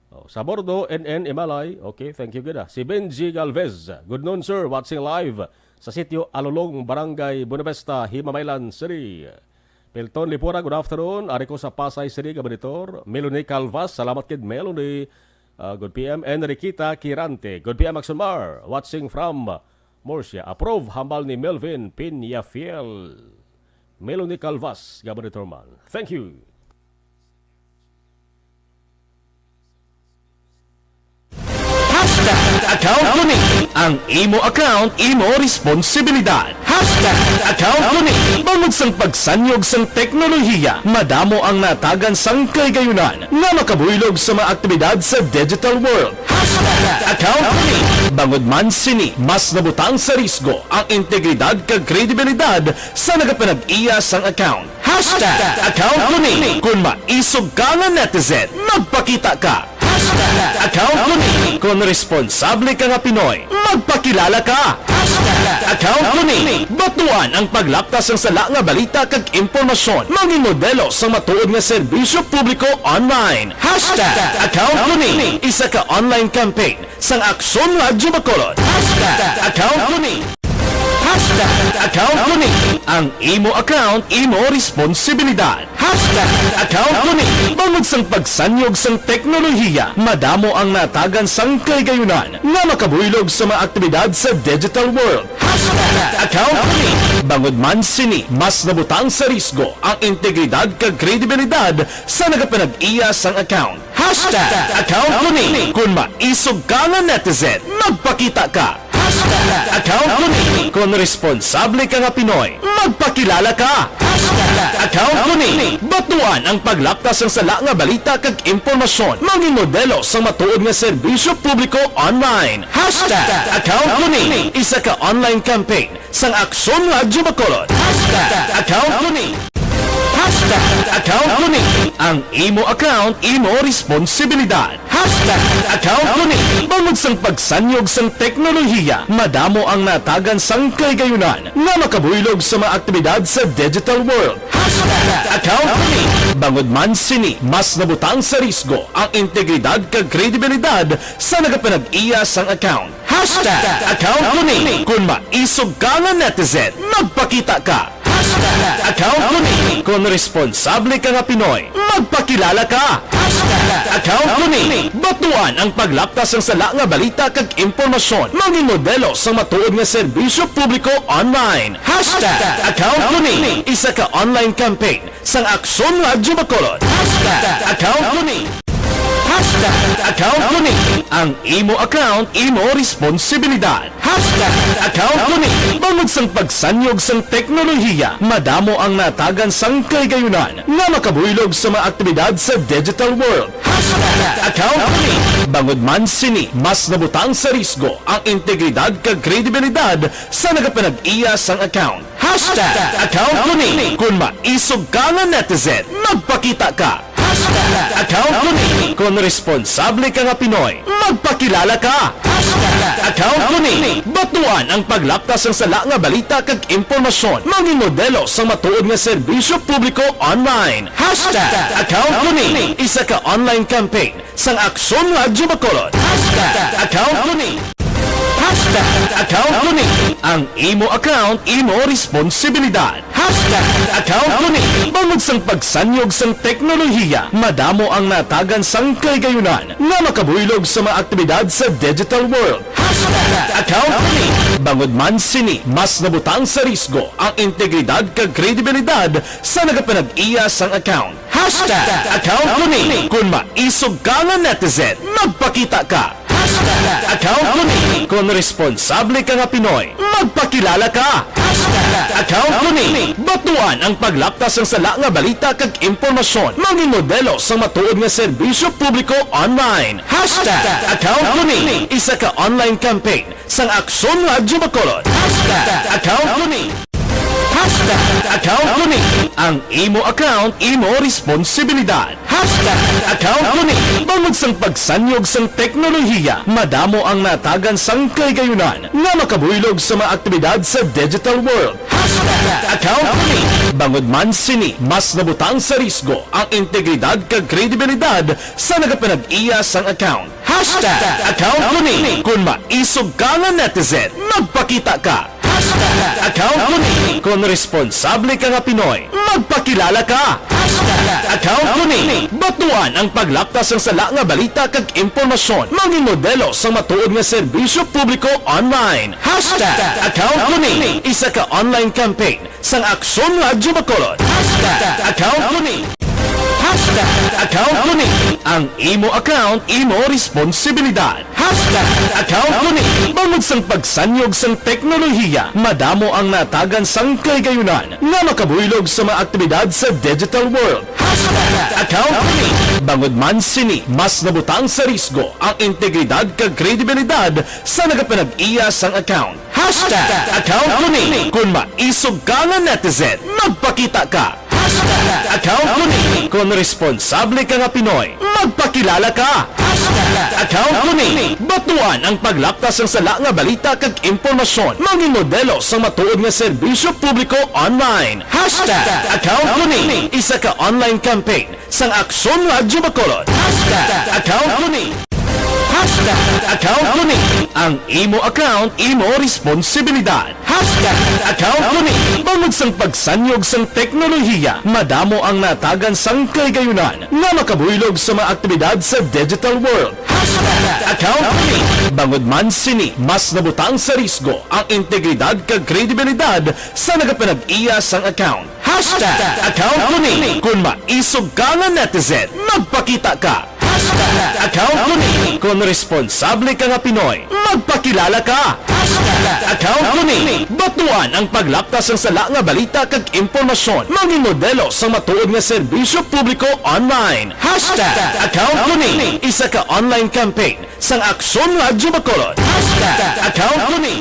Oh, sa Bordo, N N Imalay. Okay, thank you gid, ah. Si Benji Galvez. "Good noon, sir. Watching live sa sitio Alulong, Barangay Buenavista, Himamaylan City." Pilton Lipura, "Good afternoon. Ari ko sa Pasay City, ga-monitor." Melanie Calvas, salamat gid, Melanie. Ah, good P M. Enriqueta Quirante, "Good P M, Aksyon Mar. Watching from Murcia." Approve, hambal ni Melvin Peñafiel. Melanie Calvas, ga-monitor man. Thank you. Hashtag account ko ni. Ang imo account, imo responsibilidad. Hashtag account ko ni. Bangod sang pagsanyog sang teknolohiya, madamo ang natagan sang kahigayunan nga makabuylog sa mga aktibidad sa digital world. Hashtag account ko ni. Bangod man sini, mas nabutang sa risgo ang integridad kag kredibilidad sa nagapanag-iya sang account. Hashtag account ko ni. Kon maisog ka nga netizen, magpakita ka. Hashtag account ko ni. Kon responsable ka nga Pinoy, magpakilala ka. Hashtag account ko ni. Batuan ang paglaptas sang sala nga balita kag impormasyon. Mangin modelo sang matuod nga serbisyo publiko online. Hashtag account ko ni. Isa ka online campaign sang Aksyon Radyo Bacolod. Hashtag account ko ni. Hashtag account ko ni. Ang imo account, imo responsibilidad. Hashtag account ko ni. Bangod sang pagsanyog sang teknolohiya, madamo ang natagan sang kahigayunan nga makabuylog sa mga aktibidad sa digital world. Hashtag account ko ni. Bangod man sini, mas nabutang sa risgo ang integridad kag kredibilidad sa nagapanag-iya sang account. Hashtag account ko ni. Kon maisog ka nga netizen, magpakita ka. Hashtag account ko ni. Kon responsable ka nga Pinoy, magpakilala ka. Hashtag account ko ni. Batuan ang paglaptas sang sala nga balita kag impormasyon. Mangin modelo sang matuod nga serbisyo publiko online. Hashtag account ko ni. Isa ka online campaign sang Aksyon Radyo Bacolod. Hashtag account ko ni. Hashtag account ko ni. Ang imo account, imo responsibilidad. Hashtag account ko ni. Bangod sang pagsanyog sang teknolohiya, madamo ang natagan sang kahigayunan nga makabuylog sa mga aktibidad sa digital world. Hashtag account ko ni. Bangod man sini, mas nabutang sa risgo ang integridad kag kredibilidad sa nagapanag-iya sang account. Hashtag account ko ni. Kung maisog ka nga netizen, magpakita ka. Hashtag account ko ni. Kung responsable ka nga Pinoy, magpakilala ka. Hashtag account ko ni. Batuan ang paglaptas sang sala nga balita kag impormasyon. Mangin modelo sang matuod nga serbisyo publiko online. Hashtag account ko ni. Isa ka online campaign sang Aksyon Radyo Bacolod. Hashtag account ko ni. Hashtag account ko ni. Ang imo account, imo responsibilidad. Hashtag account ko ni. Bangod sang pagsanyog sang teknolohiya, madamo ang natagan sang kahigayunan nga makabuylog sa mga aktibidad sa digital world. Hashtag account ko ni. Bangod man sini, mas nabutang sa risgo ang integridad kag kredibilidad sa nagapanag-iya sang account. Hashtag account ko ni. Kung maisog ka nga netizen, magpakita ka. Hashtag account ko ni. Kung responsable ka nga Pinoy, magpakilala ka. Hashtag account ko ni. Batuan ang paglaptas sang sala nga balita kag impormasyon. Mangin modelo sang matuod nga serbisyo publiko online. Hashtag account ko ni. Isa ka online campaign sang Aksyon Radyo Bacolod. Hashtag account ko ni. Hashtag account ko ni. Ang imo account, imo responsibilidad. Hashtag account ko ni. Bangod sang pagsanyog sang teknolohiya, madamo ang natagan sang kahigayunan nga makabuylog sa mga aktibidad sa digital world. Hashtag account ko ni. Bangod man sini, mas nabutang sa risgo ang integridad kag kredibilidad sa nagapanag-iya sang account. Hashtag account ko ni. Kung maisog ka nga netizen, magpakita ka. Hashtag account ko ni. Kung responsable ka nga Pinoy, magpakilala ka. Hashtag account ko ni. Batuan ang paglaptas sang sala nga balita kag impormasyon. Mangin modelo sang matuod nga serbisyo publiko online. Hashtag account ko ni. Isa ka online campaign sang Aksyon Radyo Bacolod. Hashtag account ko ni. Hashtag account ko ni. Ang imo account, imo responsibilidad. Hashtag account ko ni. Bangod sang pagsanyog sang teknolohiya, madamo ang natagan sang kahigayunan nga makabuylog sa mga aktibidad sa digital world. Hashtag account ko ni. Bangod man sini, mas nabutang sa risgo ang integridad kag kredibilidad sa nagapanag-iya sang account. Hashtag account ko ni. Kung maisog ka nga netizen, magpakita ka. Hashtag account ko ni. Kung responsable ka nga Pinoy, magpakilala ka. Hashtag account ko ni. Batuan ang paglaptas sang sala nga balita kag impormasyon. Mangin modelo sang matuod nga serbisyo publiko online. Hashtag account ko ni. Isa ka online campaign sang Aksyon Radyo Bacolod. Hashtag account ko ni. Hashtag account ko ni. Ang imo account, imo responsibilidad. Hashtag account ko ni. Bangod sang pagsanyog sang teknolohiya, madamo ang natagan sang kahigayunan nga makabuylog sa mga aktibidad sa digital world. Hashtag account ko ni. Bangod man sini, mas nabutang sa risgo ang integridad kag kredibilidad sa nagapanag-iya sang account. Hashtag account ko ni. Kung maisog ka nga netizen, magpakita ka. Hashtag account ko ni. Kung responsable ka nga Pinoy, magpakilala ka. Hashtag account ko ni. Batuan ang paglaptas sang sala nga balita kag impormasyon. Mangin modelo sang matuod nga serbisyo publiko online. Hashtag account ko ni. Isa ka online campaign sang Aksyon Radyo Bacolod. Hashtag account ko ni. Hashtag account ko ni. Ang imo account, imo responsibilidad. Hashtag account ko ni. Bangod sang pagsanyog sang teknolohiya, madamo ang natagan sang kahigayunan nga makabuylog sa mga aktibidad sa digital world. Hashtag account ko ni. Bangod man sini, mas nabutang sa risgo ang integridad kag kredibilidad sa nagapanag-iya sang account. Hashtag account ko ni. Kung maisog ka nga netizen, magpakita ka. Account ko ni. Kon responsable ka nga Pinoy, magpakilala ka. Hashtag account ko ni. Batuan ang paglapta sang sala nga balita kag impormasyon, mangin modelo sang matuod nga serbisyo publiko online. Hashtag account ko ni. Isa ka online campaign sang Aksyon Radyo Bacolod. Hashtag account ko ni.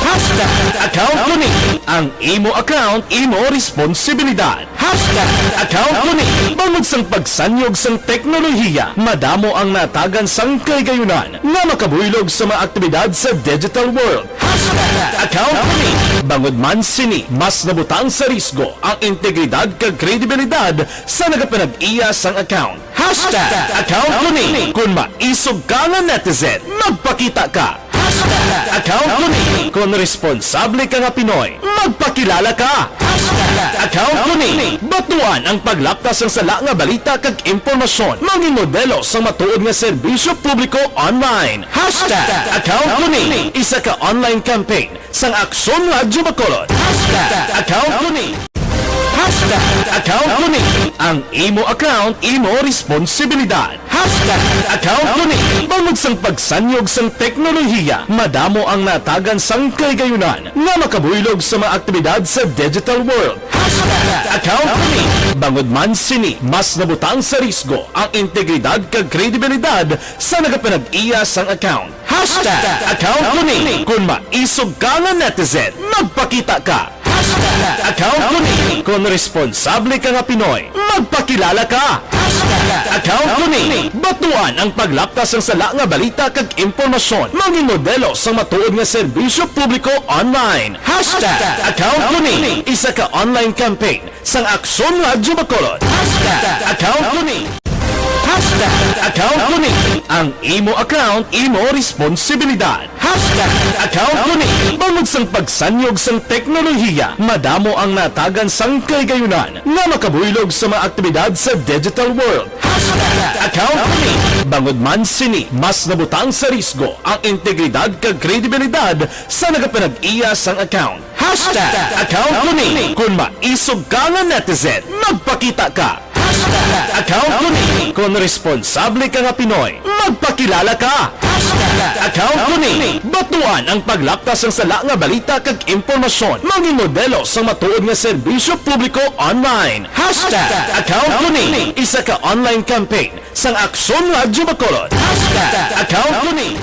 Hashtag account ko ni. Ang imo account, imo responsibilidad. Hashtag account ko ni. Bangod sang pagsanyog sang teknolohiya, madamo ang natagan sang kahigayunan nga makabuylog sa mga aktibidad sa digital world. Hashtag account ko ni. Bangod man sini, mas nabutang sa risgo ang integridad kag kredibilidad sa nagapanag-iya sang account. Hashtag account ko ni. Kung maisog ka nga netizen, magpakita ka. Hashtag account ko ni. Kung responsable ka nga Pinoy, magpakilala ka. Hashtag account ko ni. Batuan ang paglapta sang sala nga balita kag impormasyon, mangin modelo sang matuod nga serbisyo publiko online. Hashtag account ko ni. Isa ka online campaign sang Aksyon Radyo Bacolod. Hashtag account ko ni. Hashtag account ko ni. Ang imo account, imo responsibilidad. Hashtag account ko ni. Bangod sang pagsanyog sang teknolohiya, madamo ang natagan sang kahigayunan nga makabuylog sa mga aktibidad sa digital world. Hashtag account ko ni. Bangod man sini, mas nabutang sa risgo ang integridad kag kredibilidad sa nagapanag-iya sang account. Hashtag account ko ni. Kung maisog ka nga netizen, magpakita ka. Hashtag account ko ni. Kung responsable ka nga Pinoy, magpakilala ka. Hashtag account ko ni. Batuan ang paglapta sang sala nga balita kag impormasyon, mangin modelo sang matuod nga serbisyo publiko online. Hashtag account ko ni. Isa ka online campaign sang Aksyon Radyo Bacolod. Hashtag account ko ni. Hashtag account ko ni. Ang imo account, imo responsibilidad. Hashtag account ko ni. Bangod sang pagsanyog sang teknolohiya, madamo ang natagan sang kahigayunan nga makabuylog sa mga aktibidad sa digital world. Hashtag account ko ni. Bangod man sini, mas nabutang sa risgo ang integridad kag kredibilidad sa nagapanag-iya sang account. Hashtag account ko ni. Kung maisog ka nga netizen, magpakita ka. Hashtag account ko ni. Kung responsable ka nga Pinoy, magpakilala ka. Hashtag account ko ni. Batuan ang paglapta sang sala nga balita kag impormasyon, mangin modelo sang matuod nga serbisyo publiko online. Hashtag account ko ni. Isa ka online campaign sang Aksyon Radyo Bacolod. Hashtag account ko ni.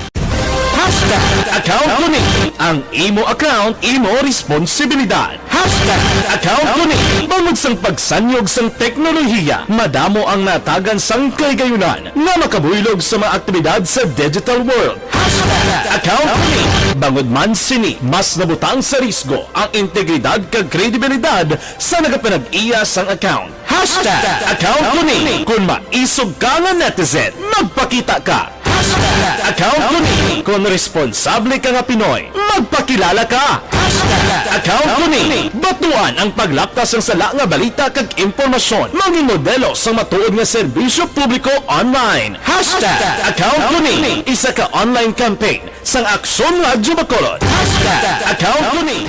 Hashtag account ko ni. Ang imo account, imo responsibilidad. Hashtag account ko ni. Bangod sang pagsanyog sang teknolohiya, madamo ang natagan sang kahigayunan nga makabuylog sa mga aktibidad sa digital world. Hashtag account ko ni. Bangod man sini, mas nabutang sa risgo ang integridad kag kredibilidad sa nagapanag-iya sang account. Hashtag account ko ni. Kung maisog ka nga netizen, magpakita ka. Hashtag account ko ni. Kung responsable ka nga Pinoy, magpakilala ka. Hashtag account ko ni. Batuan ang paglapta sang sala nga balita kag impormasyon, mangin modelo sang matuod nga serbisyo publiko online. Hashtag account ko ni. Isa ka online campaign sang Aksyon Radyo Bacolod. Hashtag account ko ni.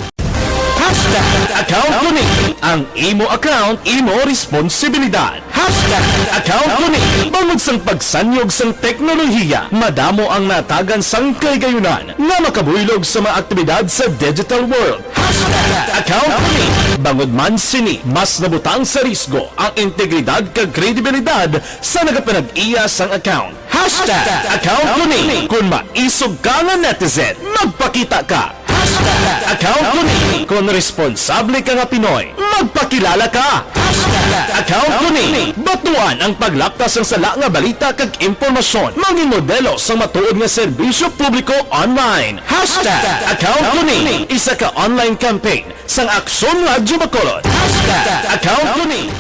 Hashtag account ko ni. Ang imo account, imo responsibilidad. Hashtag account ko ni. Bangod sang pagsanyog sang teknolohiya, madamo ang natagan sang kahigayunan nga makabuylog sa mga aktibidad sa digital world. Hashtag account ko ni. Bangod man sini, mas nabutang sa risgo ang integridad kag kredibilidad sa nagapanag-iya sang account. Hashtag account ko ni. Kung maisog ka nga netizen, magpakita ka. Hashtag account ko ni. Kung responsable ka nga Pinoy, magpakilala ka. Hashtag account ko ni. Batuan ang paglapta sang sala nga balita kag impormasyon, mangin modelo sang matuod nga serbisyo publiko online. Hashtag account ko ni. Isa ka online campaign sang Aksyon Radyo Bacolod. Hashtag account ko ni.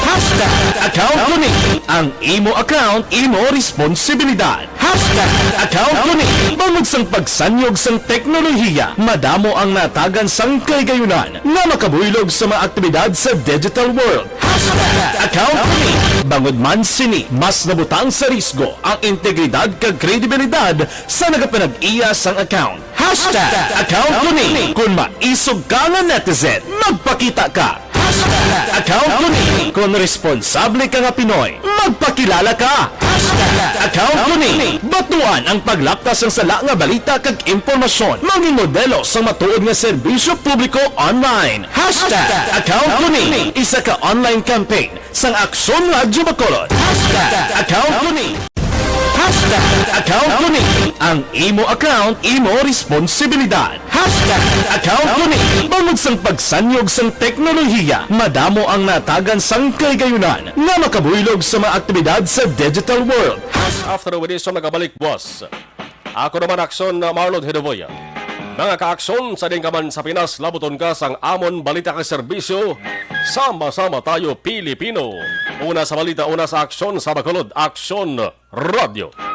Hashtag account ko ni. Ang imo account, imo responsibilidad. Hashtag account ko ni. Bangod sang pagsanyog sang teknolohiya, madamo ang natagan sang kahigayunan nga makabuylog sa mga aktibidad sa digital world. Hashtag account ko ni. Bangod man sini, mas nabutang sa risgo ang integridad kag kredibilidad sa nagapanag-iya sang account. Hashtag account ko ni. Kung maisog ka nga netizen, magpakita ka. Hashtag account ko ni. Kung responsable ka nga Pinoy, magpakilala ka. Hashtag account ko ni. Batuan ang paglapta sang sala nga balita kag impormasyon. Maging modelo sang matuod nga serbisyo publiko online. Hashtag account ko ni. Isa ka online campaign sang Aksyon Radyo Bacolod. Hashtag account ko ni. Hashtag account ko ni. Ang imo account, imo responsibilidad. Hashtag account ko ni. Bangod sang pagsanyog sang teknolohiya, madamo ang natagan sang kahigayonan nga makabuylog sa mga aktibidad sa digital world. After the edition, nagabalik, boss. Ako naman, Aksyon, Marlon Hedovoya. Mga ka-Aksyon, sa din ka man sa Pinas, labuton ka sang amon balita kag serbisyo. Sama-sama tayo, Pilipino. Una sa balita, una sa aksyon, sa Bacolod, Aksyon Radyo.